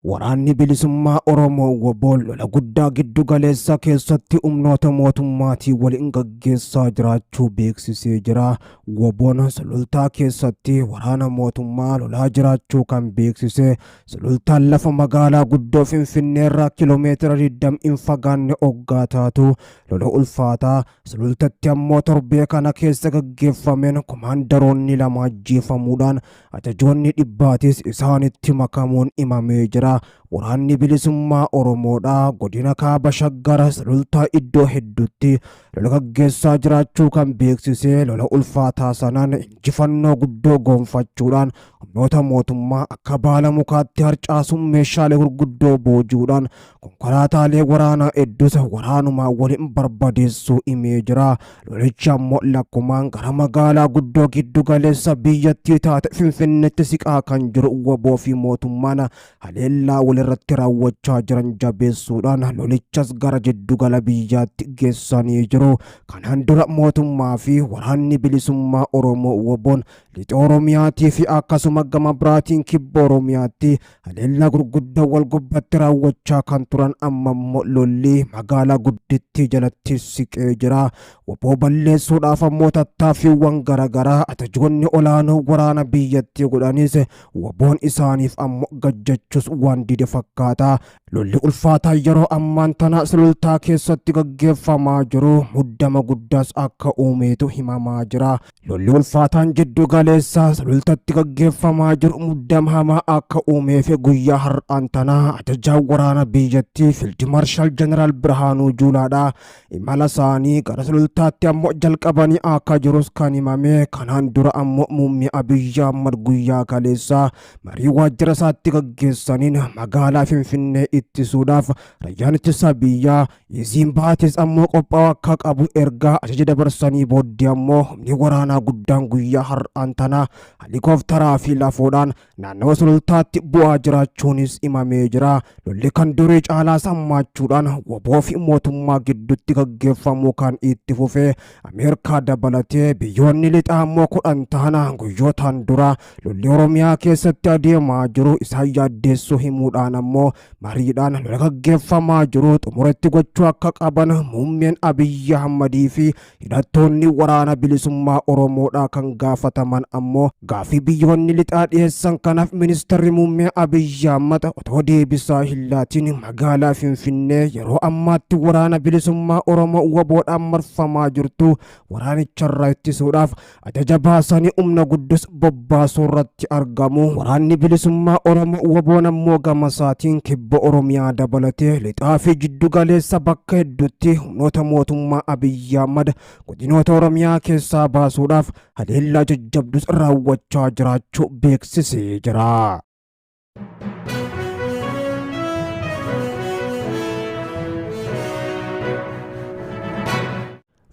Waraanni Bilisummaa Oromoo wbo lola guddaa giddu galeessa keessatti humnoota mootummaatiin waliin gaggeessaa jiraachuu beeksisee jira. WBOn Sulultaa keessatti waraana mootummaa lolaa jiraachuu kan beeksise Sulultaan lafa magaalaa guddoo Finfinneerraa kiiloomeetira 20 hin fagaanne oggaa taatu lola ulfaataa Sulultatti ammoo torbee kana keessa gaggeeffameen komaandaroonni lama ajjeefamuudhaan Ajajoonni dhibbaatis isaanitti makamuun himamee jira. Waraanni Bilisummaa Oromoodha godina Kaaba Shaggar Sulultaa iddoo hedduutti lola gaggeessaa jiraachuu kan beeksise lola ulfaataa sanaan injifannoo guddoo goonfachuudhaan humnoota mootummaa akka baala mukaatti harcaasuun meeshaalee gurguddoo booji'uudhaan Konkolaataalee waraanaa hedduus waraanumaa waliin barbadeessuu himee jira. Lolichi ammoo lakkumaan gara magaalaa guddoo giddu galeessa biyyattii taate Finfinneetti siqaa kan jiru wbo fi mootummaan haleellaa walirratti raawwachaa jiran jabeessuudhaan lolichas gara jiddugala biyyaatti geessanii jiru. Kanaan dura mootummaa fi waraanni bilisummaa Oromoo WBOn Lixa Oromiyaatii fi akkasuma gama biraatiin Kibba Oromiyaatti haleellaa gurguddaa wal gubbatti raawwachaa kan turan amma immoo lolli magaalaa guddittii jalatti siqee jira. Wbo balleessuudhaaf ammoo tattaaffiiwwan garaagaraa ajajoonni olaanoo waraana biyyattii godhanis WBOn isaaniif ammoo gajjachus waan dide fakkaata. Lolli ulfaataa yeroo ammaan tana Sulultaa keessatti gaggeeffamaa jiru muddama guddaas akka uumeetu himamaa jira. Lolli ulfaataan jiddu galeessa Sulultatti gaggeeffamaa jiru muddama hamaa akka uumeefi guyyaa har'aan tanaa ajajaan waraana biyyattii Fiild Maarshaal Jeneraal Birhaanuu Juulaadha. Imala isaanii gara Sulultaatti ammoo jalqabanii akka jirus kan himame. Kanaan dura ammoo Muummee Abiyyi Ahmad guyyaa kaleessaa marii waajjira isaatti gaggeessaniin magaalaa Finfinnee ittisuudhaaf rayyaan ittisa biyyaa Iziin baates ammoo qophaa'uu akka qabu ergaa ajaja dabarsanii booddee ammoo humni waraanaa guddaan guyyaa har'aan tana halikooftaraa fi lafoodhaan naannawa Sulultaatti bu'aa jiraachuunis himamee jira. Lolli kan durii caalaa sammaachuudhaan wbo fi mootummaa gidduutti gaggeeffamuu kan itti fufe Ameerikaa dabalatee biyyoonni lixaa ammoo 10 tahan guyyootaan dura lolli Oromiyaa keessatti adeemaa jiru isaan yaaddeessuu himuudhaan ammoo mariidhaan lola gaggeeffamaa jiru xumura itti gochuu akka qaban muummeen Abiyyi Ahmadii fi hidhattoonni waraana bilisummaa Oromoodhaa kan gaafataman ammoo gaaffii biyyoonni lixaa dhiyeessan kanaaf ministarri muummee Abiyyi Ahmad otoo deebisaa hin laatiin magaalaa Finfinnee yeroo ammaatti waraana bilisummaa Oromoo WBOdhaan marfamaa jirtu waraanicharraa ittisuudhaaf ajaja baasanii humna guddus bobbaasuu irratti argamu. Waraanni Bilisummaa Oromoo WBOn ammoo gama isaatiin kibba Oromiyaa dabalatee lixaa fi jiddu galeessa bakka hedduutti humnoota mootummaa Abiyyi Ahmad godinoota Oromiyaa keessaa baasuudhaaf haleellaa jajjabdus raawwachaa jiraachuu beeksisee jira.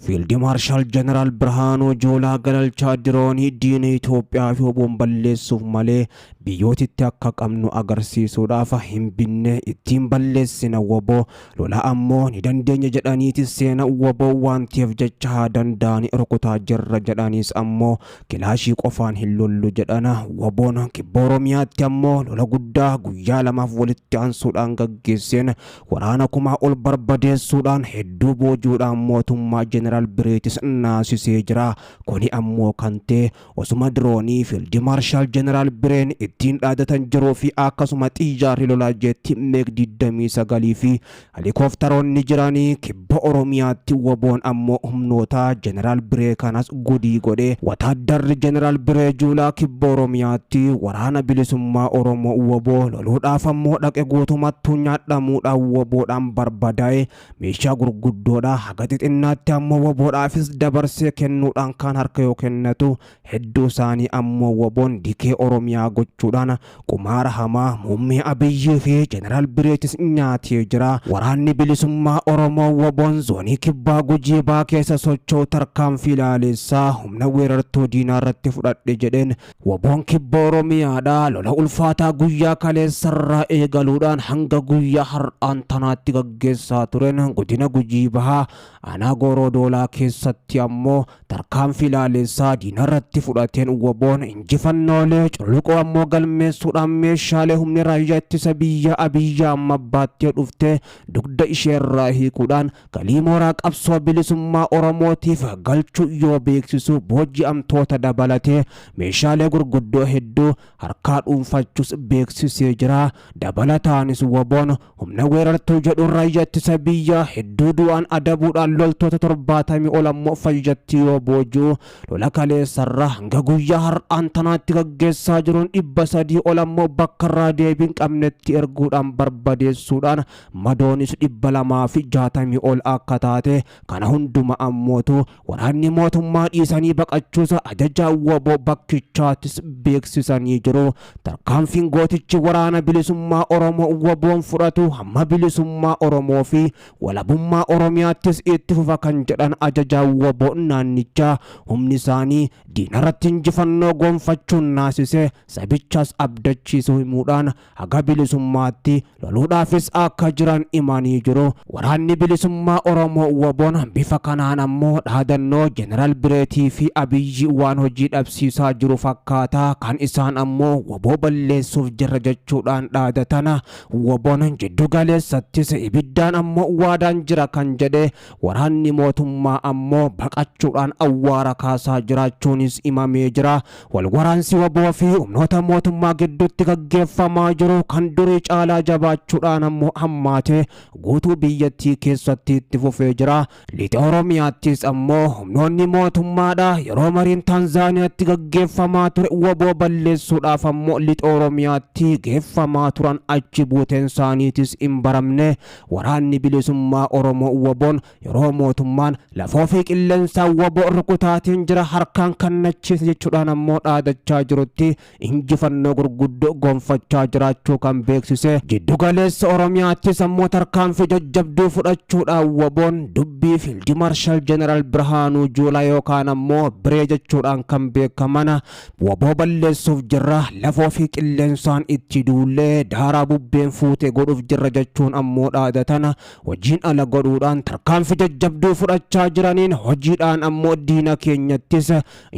Fiildi Maarshaal Jeneraal Birhaanuu Juulaa galalchaa diroonii diina Itoophiyaa fi WBOn balleessuuf malee biyyootitti akka qabnu agarsiisuudhaaf hin binne ittiin balleessina wbo lola ammoo ni dandeenya jedhaniiti seena wbo waan ta'eef jecha haa danda'anii rukutaa jirra jedhaniis ammoo Kilaashii qofaan hin lollu jedhan. WBOn Kibba Oromiyaatti ammoo lola guddaa guyyaa lamaaf walitti aansuudhaan gaggeesseen waraana kumaa ol barbadeessuudhaan hedduu boojuudhaan mootummaa Jeneraal Bireetis naasisee jira. Kuni ammoo kan ta'e osuma diroonii Fiildi Maarshaal Jeneraal Bireen ittiin dhaadatan jiruu fi akkasuma xiyyaarri lolaa jeetti Meeg 29 fi Halikooftaroonni jiranii kibba Oromiyaatti WBOn ammoo humnoota Jeneraal Biree kanas gudii godhe. Wataaddarri Jeneraal Biree Juulaa kibba Oromiyaatti waraana bilisummaa Oromoo wbo loluudhaaf ammoo dhaqe guutumattuu nyaadhamuudhaan WBOdhaan barbadaa'e. Meeshaa gurguddoodha haga xixinnaatti ammoo WBOdhaafis dabarsee kennuudhaan kaan harka yoo kennatu Hedduu isaanii ammoo WBOn dikee Oromiyaa gochuudhaan qumaara hamaa Muummee Abiyyii fi Jeneraal Bireetis nyaatee jira. Waraanni Bilisummaa Oromoo WBOn Zoonii Kibbaa Gujii Bahaa keessa socho'u tarkaanfii laaleessaa humna weerartuu diinaa irratti fudhadhe jedheen WBOn Kibba Oromiyaadhaa lola ulfaataa guyyaa kaleessarraa eegaluudhaan hanga guyyaa har'aan tanaatti gaggeessaa tureen Godina Gujii Bahaa Aanaa Gooroo Doolaa keessatti ammoo Tarkaanfii laaleessaa diinarratti fudhateen WBOn injifannoolee cululuqoo ammoo galmeessuudhaan meeshaalee humni raayyaa ittisa biyyaa Abiyyi Ahmad baattee dhufte dugda isheerraa hiikuudhaan galii mooraa qabsoo bilisummaa Oromootiif galchuu yoo beeksisu booji'amtoota dabalatee meeshaalee gurguddoo hedduu harkaa dhuunfachuus beeksisee jira. Dabalataanis WBOn humna weerartuu jedhuun raayyaa ittisa biyyaa hedduu du'aan adabuudhaan loltoota 70 ol ammoo fayyatti yoo booji'u lola kaleessarraa hanga guyyaa har'aan tanaatti gaggeessaa jiruun 300 ol ammoo bakka irraa deebii hin qabnetti erguudhaan barbadeessuudhaan madoonis 260 ol akka taate kana hunduma ammootu waraanni mootummaa dhiisanii baqachuusa ajajaa wbo bakkichaatis beeksisanii jiru. Tarkaanfiin gootichi waraana bilisummaa Oromoo WBOn fudhatu hamma bilisummaa Oromoo fi walabummaa Oromiyaattis itti fufa kan jedhan ajajaan wbo naannichaa humni isaanii diinarratti injifannoo gonfachuun naasise sabichas abdachiisuu himuudhaan haga bilisummaatti loluudhaafis akka jiran himanii jiru. Waraanni Bilisummaa Oromoo WBOn bifa kanaan ammoo dhaadannoo Jeneral Bireetii fi Abiyyi waan hojii dhabsiisaa jiru fakkaata, kan isaan ammoo wbo balleessuuf jirra jechuudhaan dhaadatan WBOn jiddu galeessattis ibiddaan ammoo waadaan jira kan jedhe waraanni mootummaa ammoo baqachuudhaan awwaara kaasaa jiraachuunis himamee jira. Wal waraansi wbo fi humnoota mootummaa gidduutti gaggeeffamaa jiru kan durii caalaa jabaachuudhaan ammoo hammaatee guutuu biyyattii keessatti itti fufee jira. Lixa Oromiyaattis ammoo humnoonni mootummaadha yeroo mariin Taanzaaniyaatti gaggeeffamaa ture wbo balleessuudhaaf ammoo Lixa Oromiyaatti geeffamaa turan achi buuteen isaaniitis hin baramne. Waraanni Bilisummaa Oromoo WBOn yeroo mootummaan lafoo fi qilleensaan wbo rukutaatiin jira harkaan kannachiisa jechuudhaan ammoo dhaadachaa jirutti injifannoo gurguddoo gonfachaa jiraachuu kan beeksise jiddu galeessa Oromiyaattis ammoo tarkaanfii jajjabduu fudhachuudhaan WBOn dubbii Fiildi Marshal Jeneraal Birhaanuu Juulaa yookaan ammoo Biree jechuudhaan kan beekaman Wbo balleessuuf jirra, lafoo fi qilleensaan itti duullee daaraa bubbeen fuute godhuuf jirra jechuun ammoo dhaadatan hojiin ala godhuudhaan tarkaanfii jajjabduu fudhachaa jiraniin hojiidhaan ammoo diina keenyattis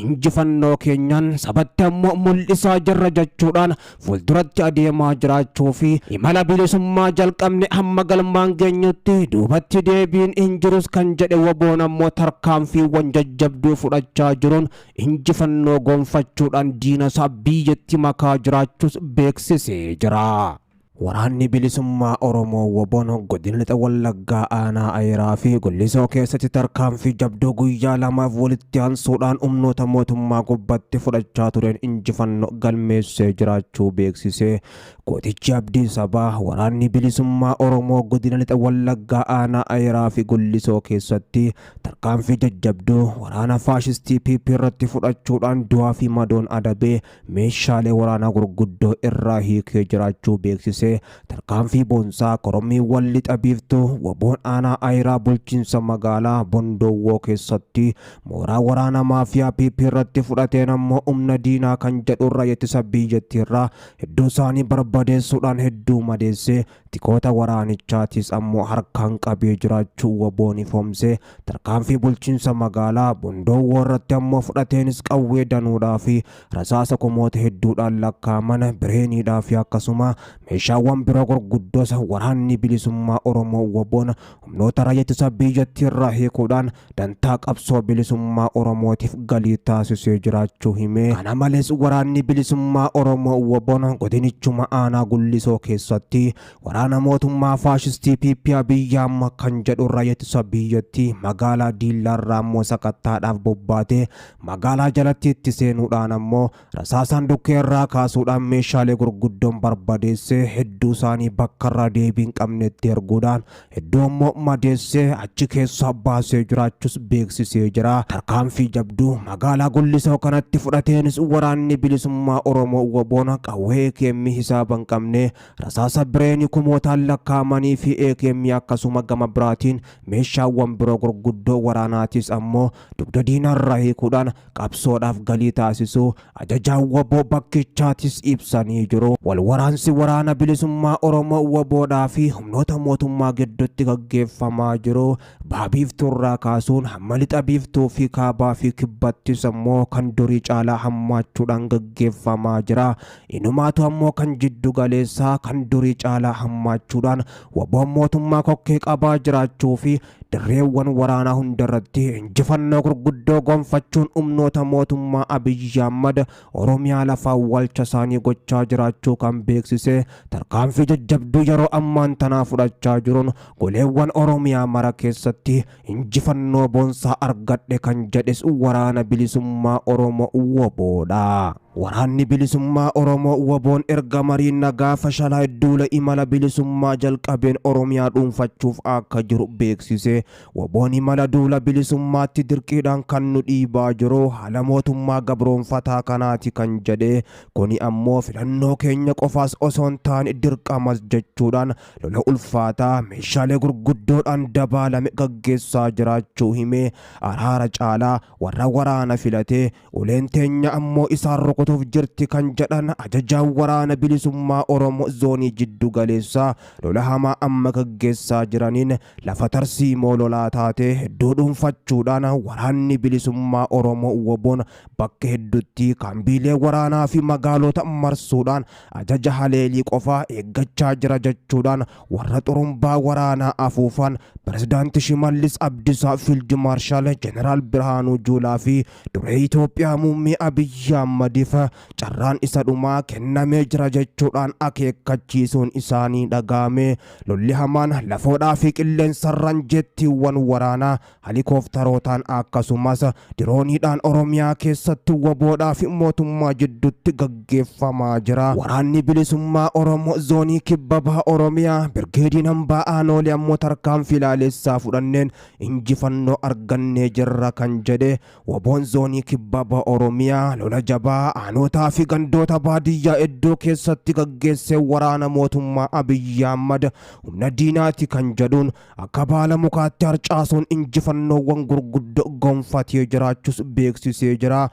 injifannoo keenyaan sabatti ammoo mul'isaa jirra jechuudhaan fuulduratti adeemaa jiraachuu fi imala bilisummaa jalqabne hamma galmaan geenyutti duubatti deebiin hin jirus kan jedhe WBOn ammoo tarkaanfiiwwan jajjabduu fudhachaa jiruun injifannoo gonfachuudhaan diina isaa biyyatti makaa jiraachuus beeksisee jira. Waraanni Bilisummaa Oromoo WBOn Godina Lixa Wallaggaa Aanaa Ayiraa fi Gullisoo keessatti tarkaanfii jabduu guyyaa lamaaf walitti aansuudhaan humnoota mootummaa gubbatti fudhachaa tureen injifannoo galmeessee jiraachuu beeksise. Gootichi Abdii Sabaa Waraanni Bilisummaa Oromoo Godina Lixa Wallaggaa Aanaa Ayiraa fi Gullisoo keessatti Tarkaanfii jajjabduu waraana faashistii PP irratti fudhachuudhaan du'aa fi madoon adabee meeshaalee waraanaa gurguddoo irraa hiikee jiraachuu beeksise. Tarkaanfii boonsaa korommiiwwan lixa biiftuu WBOn aanaa Ayiraa bulchiinsa magaalaa Bondoowwoo keessatti mooraa waraana maafiyaa PP irratti fudhateen ammoo humna diinaa kan jedhu raayyaa ittisa biyyattiirraa hedduu isaanii barbadeessuudhaan hedduu madeesse. Tikoota waraanichaatis ammoo harkaan qabee jiraachuu WBOn ifoomse. Tarkaanfii bulchiinsa magaalaa Bondoowwoo irratti ammoo fudhateenis qawwee danuudhaa fi rasaasa kumoota hedduudhaan lakkaa'aman, bireeniidhaa fi akkasuma meeshaawwan biroo gurguddoos Waraanni Bilisummaa Oromoo WBOn humnoota raayyaa ittisa biyyattii irraa hiikuudhaan dantaa qabsoo bilisummaa Oromootiif galii taasisee jiraachuu hime. Kana malees Waraanni Bilisummaa Oromoo WBOn godinichuma aanaa Gullisoo keessatti waraana mootummaa faashistii PP Abiy Ahmad kan jedhu raayyaa ittisa biyyattii magaalaa Diillaarraa ammoo sakattaadhaaf bobbaatee magaalaa jalatti itti seenuudhaan ammoo Rasaasaan dhukkee irraa kaasuudhaan meeshaalee gurguddoon barbadeessee hedduu isaanii bakka irraa deebii hin qabnetti erguudhaan hedduu ammoo madeessee achi keessaa baasee jiraachuus beeksisee jira. Tarkaanfii jabduu magaalaa Gullisoo kanatti fudhateenis waraanni bilisummaa Oromoo WBOn qawwee AKM hisaaba hin qabne rasaasa bireenii kumootaan lakkaa'amanii fi AKM akkasuma gama biraatiin meeshaawwan biroo gurguddoo waraanaatis ammoo dugda diinaarraa hiikuudhaan qabsoodhaaf galii taasisuu ajajaan wbo bakkichaatis ibsanii jiru. Wal waraansi waraana bilisummaa Bilisummaa Oromoo WBOdhaa fi humnoota mootummaa gidduutti gaggeeffamaa jiru baha biiftuurraa kaasuun hamma lixa biiftuu fi kaabaa fi kibbattis ammoo kan durii caalaa hammaachuudhaan gaggeeffamaa jira. Inumaatu ammoo kan jiddu galeessaa kan durii caalaa hammaachuudhaan WBOn mootummaa kokkee qabaa jiraachuu fi dirreewwan waraanaa hundarratti injifannoo gurguddoo gonfachuun humnoota mootummaa Abiyyi Ahmad Oromiyaa lafa awwaalcha isaanii gochaa jiraachuu kan beeksise tarkaanfii jajjabduu yeroo ammaan tanaa fudhachaa jiruun goleewwan Oromiyaa mara keessatti injifannoo boonsaa argadhe kan jedhes Waraana Bilisummaa Oromoo WBOdha. Waraanni Bilisummaa Oromoo WBOn erga mariin nagaa fashalaa'e duula imala bilisummaa jalqabeen Oromiyaa dhuunfachuuf akka jiru beeksise. WBOn imala duula bilisummaatti dirqiidhaan kan nu dhiibaa jiru haala mootummaa gabroonfataa kanaati kan jedhe kuni ammoo filannoo keenya qofaas osoo hin taane dirqamas jechuudhaan lola ulfaataa meeshaalee gurguddoodhaan dabaalame gaggeessaa jiraachuu hime. Araara caalaa warra waraana filate uleen teenya ammoo isaan rukutuuf jirti kan jedhan ajajaan Waraana Bilisummaa Oromoo Zoonii Jiddu Galeessaa lola hamaa amma gaggeessaa jiraniin lafa tarsiimoo lolaa taate hedduu dhuunfachuudhaan Waraanni Bilisummaa Oromoo WBOn bakka hedduutti kaambiilee waraanaa fi magaalota marsuudhaan ajaja haleelii qofaa eeggachaa jira jechuudhaan warra xurumbaa waraanaa afuufan Pirezidaanti Shimallis Abdisaa, Fiild Maarshaal Jeneraal Birhaanuu Juulaa fi duree Itoophiyaa Muummee Abiyyi Ahmadiif carraan isa dhumaa kennamee jira jechuudhaan akeekkachiisuun isaanii dhaga'ame. Lolli hamaan lafoodhaa fi qilleensarraan jettiiwwan waraanaa halikooftarootaan akkasumas dirooniidhaan Oromiyaa keessatti WBOdhaa fi mootummaa jidduutti gaggeeffamaa jira. Waraanni Bilisummaa Oromoo Zoonii Kibba Baha Oromiyaa Birgeediin Hambaa Aanoolee ammoo tarkaanfii laalessaa fudhanneen injifannoo argannee jirra kan jedhe WBOn Zoonii Kibba Baha Oromiyaa lola jabaa aanootaa fi gandoota baadiyyaa hedduu keessatti gaggeessee waraana mootummaa Abiyyi Ahmad humna diinaati kan jedhuun akka baala mukaatti harcaasuun injifannoowwan gurguddoo gonfatee jiraachuus beeksisee jira.